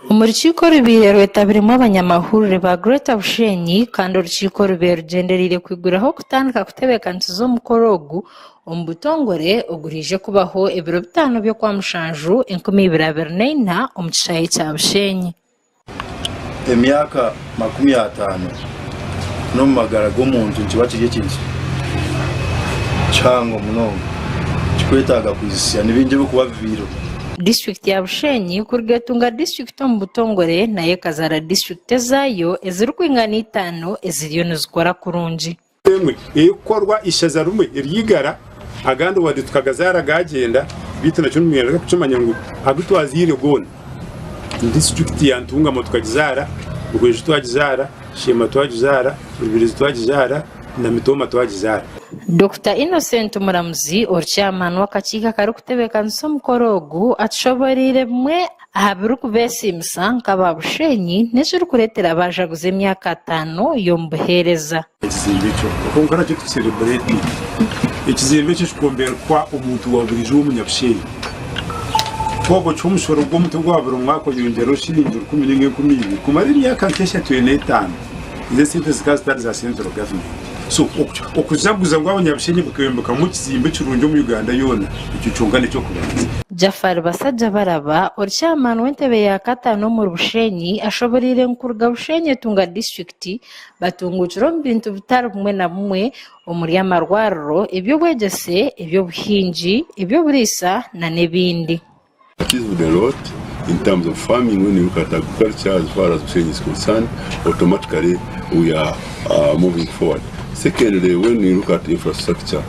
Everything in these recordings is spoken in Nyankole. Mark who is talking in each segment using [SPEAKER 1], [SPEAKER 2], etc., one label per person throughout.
[SPEAKER 1] Omu rukiiko orubaire rwetabiremu abanyamahurire ba Greater Bushenyi kandi orukiiko orubaire rugyendereire kwiguraho okutandika kutebeekanisiza omukoro ogu omu butongore oguraije kubaho ebiro bitaano by'Okwamushanju 2024 omu kishaayi kya Bushenyi.
[SPEAKER 2] Emyaka 50 n'omu magara g'omuntu nikiba kiri ekintu kihango munonga kikwetaaga kwijutsya. Ni bingi ebirikuba bibaireho.
[SPEAKER 1] Disiturikiti ya Bushenyi kuruga etunga disiturikiti omu butongore nayo ekazaara disiturikiti ezaayo ezirikwingana itaano eziriyo nizikora kurungi.
[SPEAKER 3] Emwe erikukorwa ishaza rimwe ery'eigara, agandi wadde tukagazaara gaagyenda, beitu nakyo nimwenda kukimanya ngu agu twazaire goona disiturikiti ya Ntungamo tukagizaara, Rweju twagizaara, Sheema twagizaara, Rubirizi twagizaara na Mitooma twagizaara.
[SPEAKER 1] Dokita Innocent Muramuzi ori chairman w'akakiiko akarikutebeekanisa omukoro ogu atushoboreire bimwe aha birikubeesiimisa nk'aba Bushenyi n'ekirikureetera baajaguza emyaka ataano y'omu buheereza.
[SPEAKER 3] Ekizimbe ekyo kwonka nakyo tukisereburetinga. Ekizimbe ekyo kikombekwa omuntu wa buriijo w'omunyabushenyi. Ku waaba ocwa omushoro gw'omutwe gwa buri mwaka oyongyeraho shiringi rukumi nainga 2000 kumara emyaka nk'eshatu ena etaano, ezo esente zikaba zitari za central government. So okujaguza ngu abanyabushenyi bakombekamu ekizimbe kirungi omu Uganda yoona, ekyo kyonka n'eky'okubanza.
[SPEAKER 1] Jafari Basajjabaraba, ori chairman w'entebe ya kataano omuri Bushenyi ashoboreire ngu kuruga Bushenyi etunga disiturikiti, Batunguukire omu bintu bitari bumwe na bumwe omuri amarwariro, eby'obwegyese, eby'obuhingi, eby'oburiisa n'ebindi.
[SPEAKER 4] Achieved a lot in terms of farming when you look at agriculture as far as Bushenyi is concerned automatically we are moving forward. Secondly when you look at infrastructure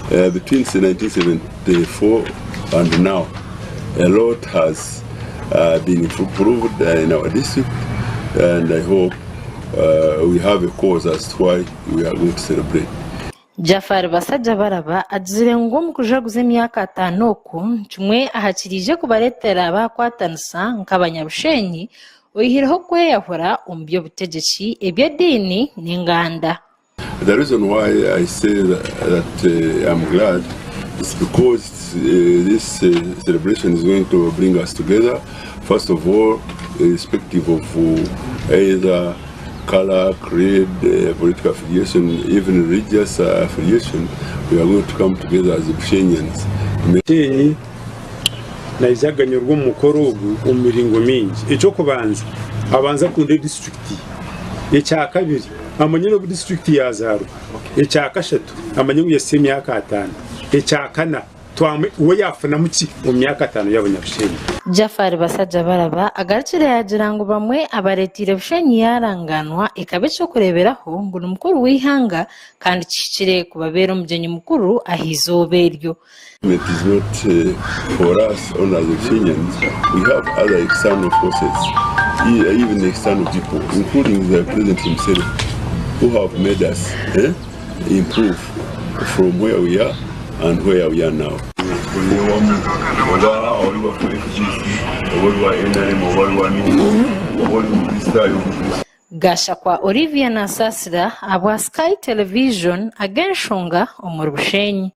[SPEAKER 4] between 1974 and now a lot has been improved in our district and I hope We have a cause as to why we are going to celebrate.
[SPEAKER 1] Jafari Basajjabaraba agizire ngu omu kujaguza emyaka ataano oku nikimwe aha kiriije kubareetera baakwatanisa nk'abanyabushenyi oihireho okweyahura omu by'obutegyeki, eby'ediini n'enganda.
[SPEAKER 4] The reason why I say that I'm glad is because this celebration is going to bring us together first of all irrespective of either color, creed, political affiliation, even religious affiliation, we are going to come together as Bushenyians.
[SPEAKER 3] Bushenyi naija kuganyirwa omu mukoro ogu omu miringo mingi. Eky'okubanza, abanze akunde disiturikiti ye. Ekyakabiri, amanye n'obu disiturikiti yaazaarwa. Ekyakashatu, amanye ngu yahitsya emyaka ataano. Ekyakana, twamwe we yaafunamu ki omu myaka ataano y'abanyabushenyi.
[SPEAKER 1] Jafari Basajjabaraba agarukire yaagira ngu bamwe abareeteire Bushenyi yaarangaanwa ekaba eky'okureeberaho ngu ni mukuru w'eihanga kandi kihikire kubabeera omugyenyi mukuru aha izooba eryo.
[SPEAKER 4] It is not for us only as Kenyans, we have other external forces, even external people, including the president himself, who have made us eh, improve from where we are and where we are now. Oba oli wa FDC, oba oli wa NRM, oba oli wa NUP, oba oli Mukristaayo, Omukristaayo.
[SPEAKER 1] Gashakwa Olivia Nasasira ahabwa Sky Television ag'enshonga omuri Bushenyi.